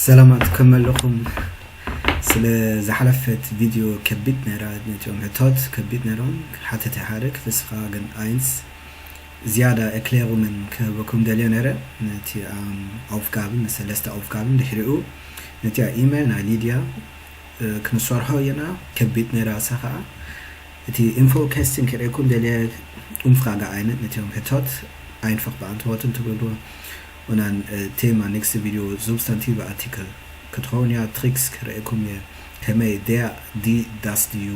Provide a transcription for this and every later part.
ሰላማት ከመለኹም። ስለ ዝሓለፈት ቪድዮ ከቢድ ነራ፣ ነቲኦም ሕቶት ከቢድ ነሮም። ሓተት ሓደ ክፍስኻ ግን ኣይንስ ዝያዳ ኤክሌሩምን ክህበኩም ደልዮ ነረ። ነቲ ኣም ኣውፍጋብን ንሰለስተ ኣውፍጋብን ድሕሪኡ ነቲኣ ኢሜል ናይ ሊድያ እ፣ ክንሰርሖ እየና። ከቢድ ነራ እሳ ኸዓ እቲ ኢንፎ ኬስቲን ክርእየኩም ደልየ። ኡምፍራጋ ኣይነት ነቲኦም ሕቶት ኣይንፈቕ በኣንትወትን ትብሉ። ኡናን እ፣ ቴማ ኔክስት ቪድዮ ዙብስታንቲቭ ኣርቲክል ክትኸውን እያ። ትሪክስ ክርእየኩም እየ። ከመይ ደያ ዲ ዳስ ድዩ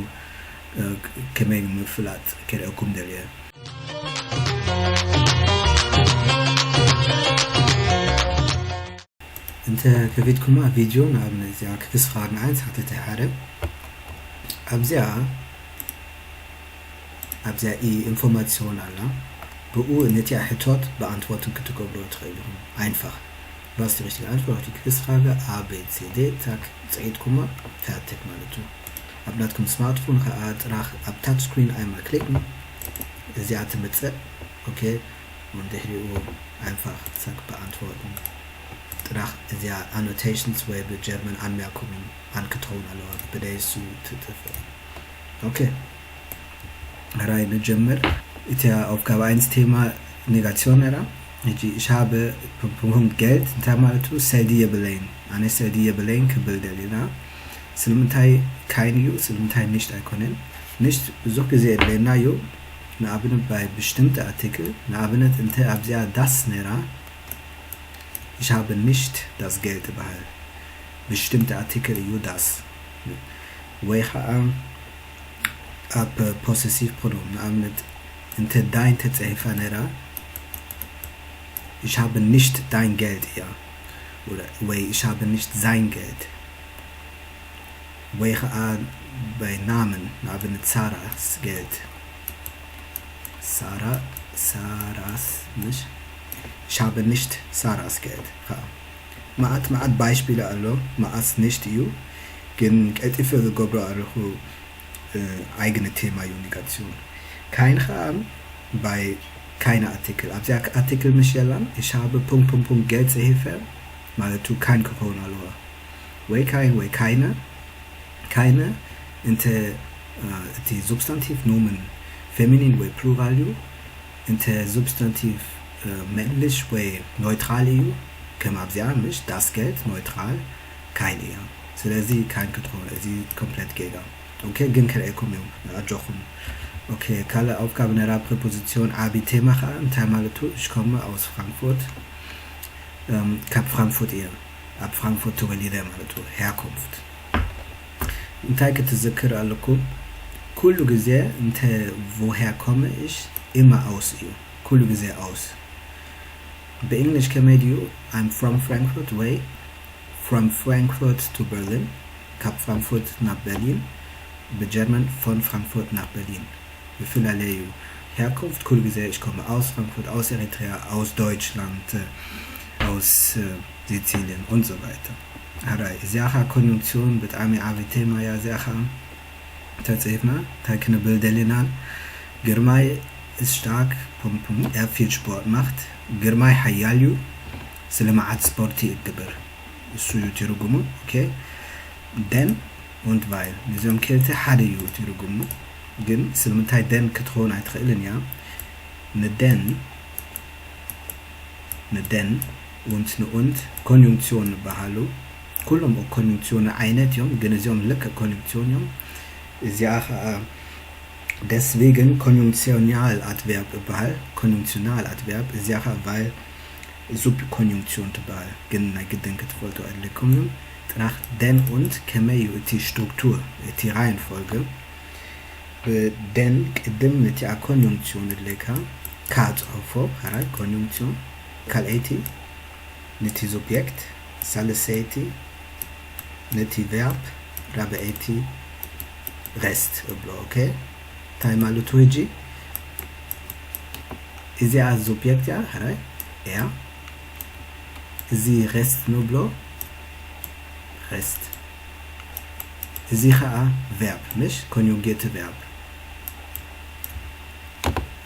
እ፣ ከመይ ምፍላጥ ክርእየኩም ደልየ። እንተ ከፊትኩማ ቪድዮ ንኣብነት እዚኣ ክፍስኻ ንዓይነት ሓተተ ሓደ ኣብዚኣ ኣብዚኣ ኢ ኢንፎርማሲዮን ኣላ። ብኡ ነቲኣ ሕቶት ብኣንትወትን ክትገብሮ ትኽእል ኢኹም። ኣይንፋኽ ባስትሪሽቲክ ኣንትወርቲ ክፍስኻገ ኣቤት ሴዴ ታክ ጽዒትኩማ ፈያትክ ማለት እዩ። ኣብ ናትኩም ስማርትፎን ከኣ ጥራኽ ኣብ ታች ስክሪን ኣይመክሊክ እዚኣ ትምጽእ። ኦኬ ወንድሕሪኡ ኣይንፋኽ ሳክ ብኣንትወትን ጥራኽ እዚኣ ኣኖቴሽንስ ወይ ብጀርመን ኣንሚያኩም ኣን ክትኸውን ኣለዋ። ብደይሱ ትጥፍእ። ኦኬ ራይ ንጀምር። እቲ ኣውፍጋብ ኣይንስ ቴማ ኔጋሲዮን ነራ። ሕጂ ich habe Punkt Punkt Geld እንታይ ማለት እዩ? ሰዲ የብለይን። ኣነ ሰዲ የብለይን ክብል ደሊና። ስለምንታይ ካይን እዩ? ስለምንታይ ንሽት ኣይኮነን? ንሽት ብዙሕ ግዜ የድለየና እዩ። ንኣብነት ባይ ብሽትምቲ ኣርቲክል ንኣብነት እንተ ኣብዚኣ ዳስ ነራ ich habe nicht das Geld ይበሃል። ብሽትምቲ ኣርቲክል እዩ ዳስ። ወይ ኸዓ ኣብ ፖሰሲቭ ፕሮኖም ንኣብነት እንተ ዳይን ተጸሒፋ ነራ ich habe nicht dein Geld እያ። ወይ ich habe nicht sein Geld። ወይ ኸዓ ባይ ናምን ንኣብነት ሳራስ ጌልት ሳራ ሳራስ ምሽ ich habe nicht ሳራስ ጌልት ኸዓ መዓት መዓት ባይሽፒለ ኣሎ። መዓስ ንሽት እዩ ግን ቀልጢፈ ዝገብሮ ኣለኹ። እ፣ ኣይግነ ቴማ እዩ ኔጋሲዮን። ካይን ኸዓ ባይ ካይነ ኣርቲክል ኣብዚኣ ኣርቲክል ምሽ የላን ich habe Punkt Punkt Punkt Geld ጽሒፈ ማለቱ ካይን ክኸውን ኣለዋ። ወይ ካይን ወይ ካይነ። ካይነ እንተ እ፣ እቲ ዙብስታንቲቭ ኖምን ፌሚኒን ወይ ፕሉራል እዩ። እንተ ዙብስታንቲቭ እ፣ መእልሽ ወይ ኖይትራል እዩ። ከም ኣብዚኣ ምሽ ዳስ ጌልት ኖይትራል ካይን እያ። ስለዚ ካይን ክትኸውን እዚ ኮምፕሌት ጌጋ። ኦኬ ግን ክርእየኩም እዩ ኣጆኹም። ኦኬ ካልእ ኣውፍጋብ ነራ ፕሪፖዚሲዮን ዓቢ ቴማ ኸዓ እንታይ ማለቱ? Ich komme aus Frankfurt እም፣ ካብ ፍራንክፉርት እየ። ኣብ ፍራንክፉርት ተወሊደ ማለት እዩ። Herkunft እንታይ ክትዝክር ኣለኩም? ኩሉ ግዜ እንተ woher komme ich immer aus እዩ። ኩሉ ግዜ aus። ብእንግሊሽ ከመይ ድዩ? I'm from Frankfurt ወይ from Frankfurt to Berlin ካብ ፍራንክፉርት ናብ በርሊን። ብጀርመን von Frankfurt nach Berlin ይፈላለ እዩ። Herkunft ኩሉ ግዜ ich komme aus Frankfurt, aus Eritrea, aus Deutschland, aus Sizilien und so weiter። ሕራይ እዚኣ ኸዓ ኮንዩንክሲዮን ብጣዕሚ ዓቢ ቴማ እያ። እዚኣ ኸዓ ተጽሒፍና እንታይ ክንብል ደሊና? ግርማይ ist stark Punkt Punkt er viel Sport macht። ግርማይ ሓያል እዩ ስለ መዓት ስፖርቲ ይግብር። እሱ እዩ ትርጉሙ። ኦኬ denn und weil ነዚኦም ክልተ ሓደ እዩ ትርጉሙ። ግን ስለምንታይ denn ክትኸውን ኣይትኽእልን እያ? ንden ንden und ንunt ኮንዩንክሲዮን ይበሃሉ። ኩሎም ኮንዩንክሲዮን ዓይነት እዮም ግን እዚኦም ልክዕ ኮንዩንክሲዮን እዮም። እዚኣ ከዓ deswegen Konjunktionaladverb ይበሃል። Konjunktionaladverb እዚኣ ከዓ weil Subkonjunktion ትበሃል። ግን ናይ ግድን ክትፈልጡ ኣድልኩም እዩ። ጥራኽ denn und ከመይ እዩ እቲ struktur እቲ Reihenfolge ብden ቅድም ነቲኣ ኮንዩንክሲዮን ድሌካ ካጽሑፎ ሓራይ ኮንዩንክሲዮን ካልኣይቲ ነቲ ሱብጀክት ሳልሰይቲ ነቲ ቨርብ ራብዐይቲ reste እብሎ። ኦኬ እንታይ ማለቱ ሕጂ እዚኣ ሱብጀክት እያ ሕራይ እያ። እዚ reste ንብሎ reste እዚ ኸዓ verb ምሽ conjugated verb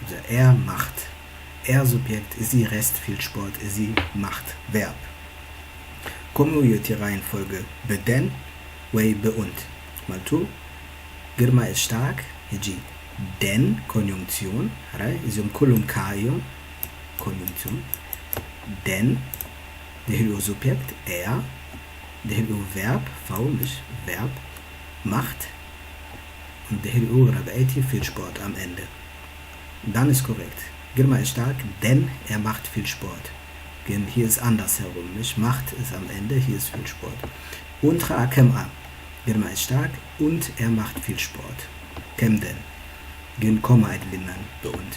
እዛ er macht er Subjekt እዚ reste viel Sport እዚ macht verb ከምኡ እዩ እቲ Reihenfolge ብden ወይ ብund። ማለቱ ግርማይ is stark፣ ሕጂ den Konjunktion፣ ሕራይ፣ እዚኦም ኩሉም ከ እዮም Konjunktion። Den፣ ድሕሪኡ Subjekt፣ er፣ ድሕሪኡ Verb፣ V፣ ምሽ፣ Verb፣ macht፣ ድሕሪኡ ራብዐይቲ viel Sport am Ende። Dann ist korrekt. ግርማይ is stark, denn er macht viel Sport። ግን hier ist andersherum, nicht? Macht ist am Ende, hier ist viel Sport. Und ኸዓ ከምኣ፣ ግርማይ is stark und er macht viel Sport። ከም den። ግን ኮማ ኣይድልናን ብund።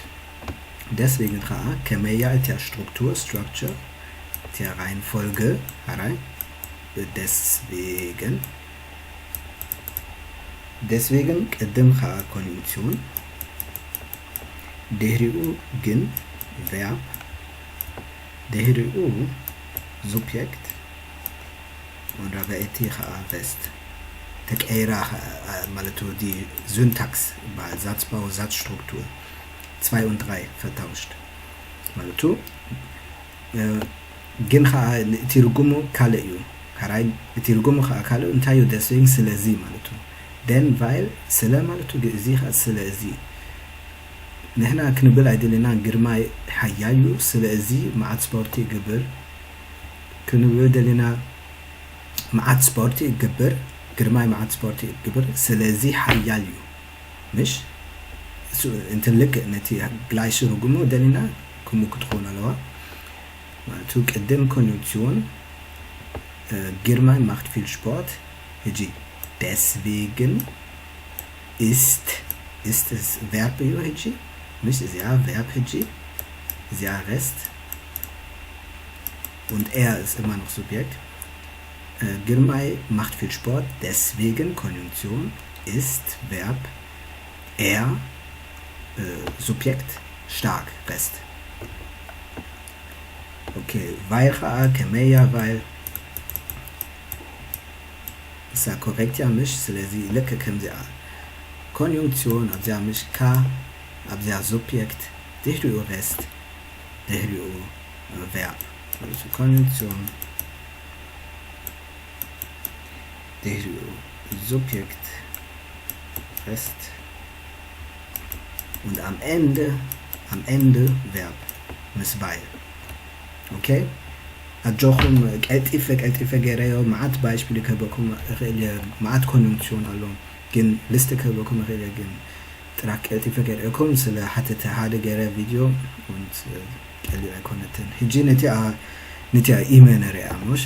Deswegen ኸዓ ከመያ እቲያ ስትሩክቱር፣ structure፣ እቲያ Reihenfolge፣ ሕራይ፣ deswegen፣ deswegen ቅድም ኸዓ Konjunktion፣ ድሕሪኡ ግን Verb፣ ድሕሪኡ Subjekt፣ und ራብዐይቲ ኸዓ Rest። ተቀይራ ኸዓ፣ ማለቱ die Syntax ይበሃል፣ Satzbau፣ Satzstruktur፣ zwei und drei vertauscht። ማለቱ፣ እ፣ ግን ኸዓ እቲ ርጉሙ ካልእ እዩ። ሕራይ፣ እቲ ርጉሙ ኸዓ ካልእ እንታይ እዩ? Deswegen፣ ስለዚ ማለቱ። Denn፣ weil፣ ስለ ማለቱ፣ ግ-፣ እዚ ኸዓ ስለዚ። ንሕና ክንብል ኣይደለና ግርማይ ሓያል እዩ፣ ስለዚ መዓት ስፖርቲ ይግብር ክንብል ደሊና፣ መዓት ስፖርቲ ይግብር፣ ግርማይ መዓት ስፖርቲ ይግብር፣ ስለዚ ሓያል እዩ። ምሽ? እሱ እንትን ልክዕ ነቲ gleiche ርጉሙ ደሊና፣ ከምኡ ክትኾን ኣለዋ። ማለቱ ቅድም Konjunktion፣ እ፣ ግርማይ macht viel Sport፣ ሕጂ deswegen ist፣ ist ist Verb እዩ ሕጂ፣ ምሽ? እዚኣ Verb ሕጂ፣ እዚኣ Rest und er ist immer noch Subjekt። Äh, ግርማይ macht viel Sport, deswegen Konjunktion ist Verb er, äh, Subjekt, stark, Rest። Okay, weil ኸዓ ከመያ፣ weil እሳ ኮሬክት እያ፣ ምሽ? ስለዚ ልክዕ ከምዚኣ Konjunktion ኣብዚኣ፣ ምሽ? Ka ኣብዚኣ Subjekt፣ ድሕሪኡ Rest፣ ድሕሪኡ Verb። ማለት Konjunktion ድሕሪኡ Subjekt፣ Rest und am Ende፣ am Ende Verb ምስ weil። ኦኬ፣ ኣጆኹም፣ ቀልጢፈ ቀልጢፈ ገይረዮ። መዓት Beispiele ክህበኩም እኽእል እየ፣ መዓት Konjunktion ኣሎ፣ ግን Liste ክህበኩም እኽእል እየ፣ ግን ጥራሕ ቀልጢፈ ገይረኩም ስለ ሓተተ ሓደ ገይረ ቪድዮ und ቀሊል ኣይኮነትን። ሕጂ ነቲኣ፣ ነቲኣ E-Mail ንሪኣ፣ ምሽ?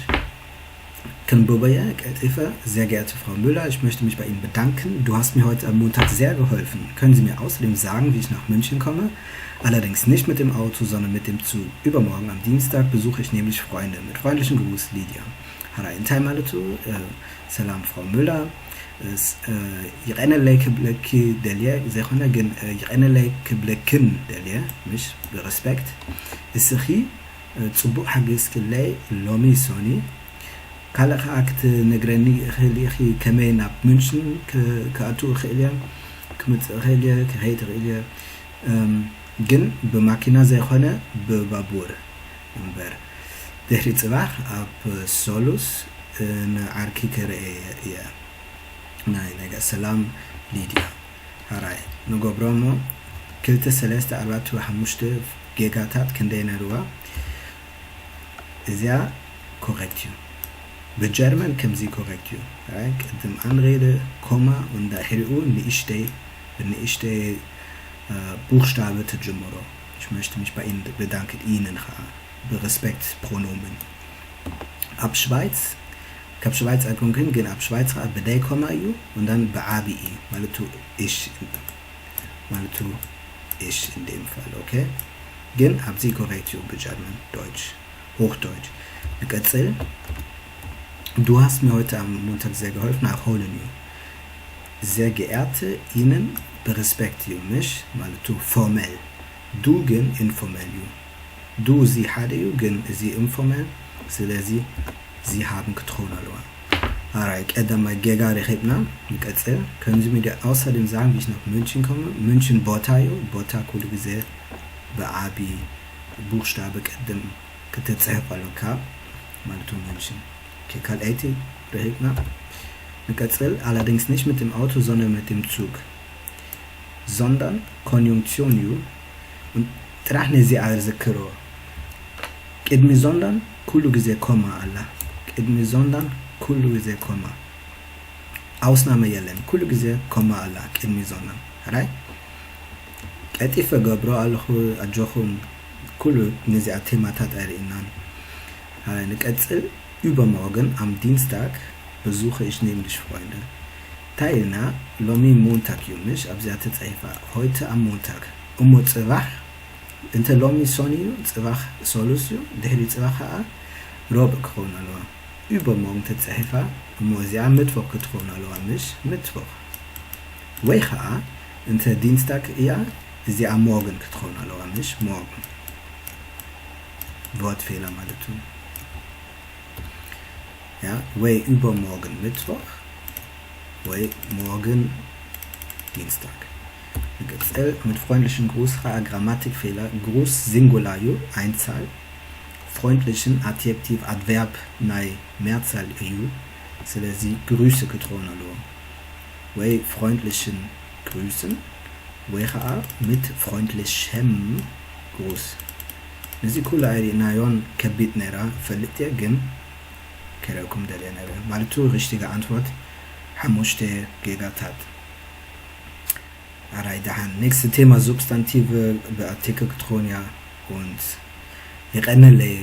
ክንብበያ ቀልጢፈ። Sehr geehrte Frau Müller, ich möchte mich bei Ihnen bedanken. Du hast mir heute am Montag sehr geholfen. Können Sie mir außerdem sagen, wie ich nach München komme? Allerdings nicht mit dem Auto, sondern mit dem Zug. Übermorgen am Dienstag besuche ich nämlich Freunde. Mit freundlichen Gruß, Lydia. ሕራይ እንታይ ማለቱ? እ፣ ሰላም ፍራው ሙለር፣ እ፣ ስ-፣ እ፣ ይቐነለይ ክብለኪ ደልየ ዘይኮነ ግን፣ እ፣ ይቐነለይ ክብለክን ደልየ፣ ምሽ? ብረስፔክት። እስኺ፣ እ፣ ጽቡቕ ሓጊዝክለይ ሎሚ ሶኒ። ካልእ ከኣ ክትነግረኒ እኽእል ኢኺ ከመይ ናብ ሚንሽን ክ-፣ ክኣቱ እኽእል እየ፣ ክመጽእ እኽእል እየ፣ ክኸይድ እኽእል እየ። እም፣ ግን ብማኪና ዘይኮነ ብባቡር እምበር። ድሕሪ ጽባሕ ኣብ ሶሉስ፣ እ፣ ንዓርኪ ክርእየ እየ። ናይ ነገ ሰላም ሊድያ። ሕራይ ንገብሮ እሞ ክልተ፣ ሰለስተ፣ ኣርባዕተ፣ ሓሙሽተ ጌጋታት ክንደይ ነርዋ? እዚኣ ኮሬክት እዩ። ብጀርመን ከምዚ ኮሬክት እዩ። ሕራይ ቅድም ኣንሬደ ኮማ፣ እንዳ ድሕሪኡ ንእሽተይ፣ ብንእሽተይ፣ እ፣ ቡኽሽታበ ትጅምሮ። Ich möchte mich bei Ihnen bedanken, Ihnen ኸዓ ብረስፔክት ፕሮኖምን። ኣብ ሽቫይትስ፣ ካብ ሽቫይትስ ኣይኮንኩን፣ ግን ኣብ ሽቫይትስ ኸዓ ብደይ ኮማ እዩ፣ እንዳ ብዓቢ እዩ፣ ማለቱ ich፣ ማለቱ ich in dem Fall፣ ኦኬ? ግን ኣብዚ ኮሬክት እዩ ብጀርመን፣ ዶይች፣ ሆክዶይች። ንቀጽል። Du hast mir heute am Montag sehr geholfen፣ ኣብ ሆልን እዩ። Sehr geehrte Ihnen ብረስፔክት እዩ፣ ምሽ? ማለቱ ፎርሜል። Du ግን ኢንፎርሜል እዩ። Du እዚ ሓደ እዩ፣ ግን እዚ ኢንፎርሜል፣ ስለዚ Sie haben ክትኸውን ኣለዋ። ኣራይ ቀዳማይ ጌጋ ረኺብና፣ ንቀጽል። Können Sie mir außerdem sagen, wie ich nach München komme? ሚንሽን ቦታ እዩ፣ ቦታ ኩሉ ግዜ ብዓቢ ቡኽሽታብ ቅድም ክትጽሕፍ ኣለካ፣ ማለቱ ሚንሽን። ካልኣይቲ ርሂቕና ንቀጽል። Allerdings nicht mit dem Auto, sondern mit dem Zug. Sondern Konjunktion እዩ። ጥራሕ ነዚኣ ዝክሮ። ቅድሚ sondern ኩሉ ግዜ ኮማ ኣላ። ቅድሚ sondern ኩሉ ግዜ ኮማ። Ausnahme የለን። ኩሉ ግዜ ኮማ ኣላ ቅድሚ sondern። ሕራይ ቀጢፈ ገብሮ ኣለኹ። ኣጆኹም። ኩሉ ነዚኣ ቴማታት ኣይርኢናን። ሕራይ ንቀጽል። Übermorgen, am Dienstag, besuche ich nämlich Freunde. እንታይ ኢልና? ሎሚ ሞንታግ እዩ ምሽ? ኣብዚኣ ተጻሒፋ። Heute am Montag። እሞ ጽባሕ እንተ ሎሚ ሰኑይ እዩ፣ ጽባሕ ሰሉስ እዩ፣ ድሕሪ ጽባሕ ከኣ ሮብዕ ክኸውን ኣለዋ። Übermorgen ተጻሒፋ እሞ እዚኣ ምትቦኽ ክትኸውን ኣለዋ ምሽ? ምትቦኽ። ወይ ከኣ እንተ ዲንስታግ እያ፣ እዚኣ morgen ክትኸውን ኣለዋ ምሽ? Morgen። Wortfehler ማለት እዩ። Ja, ወይ übermorgen Mittwoch ወይ morgen Dienstag። ንቀጽል። Mit freundlichen Gruß ከኣ Grammatikfehler። Gruß Singular እዩ፣ Einzahl። Freundlichen Adjektiv Adverb ናይ Mehrzahl እዩ። ስለዚ Grüße ክትኸውን ኣለዎ። ወይ freundlichen Grüßen ወይ ከኣ mit freundlichem Gruß። ነዚ ኩሉ ኣይርኢናዮን፣ ከቢድ ነይራ ፈልጥ እየ፣ ግን ከርእየኩም ደልየ ነይረ። ማለቱ richtige Antwort ሓሙሽተ ጌጋታት። ኣራይ ደሓን። Nächste Thema Substantive ብኣርቲክል ክትኸውን እያ። Und የቐነለይ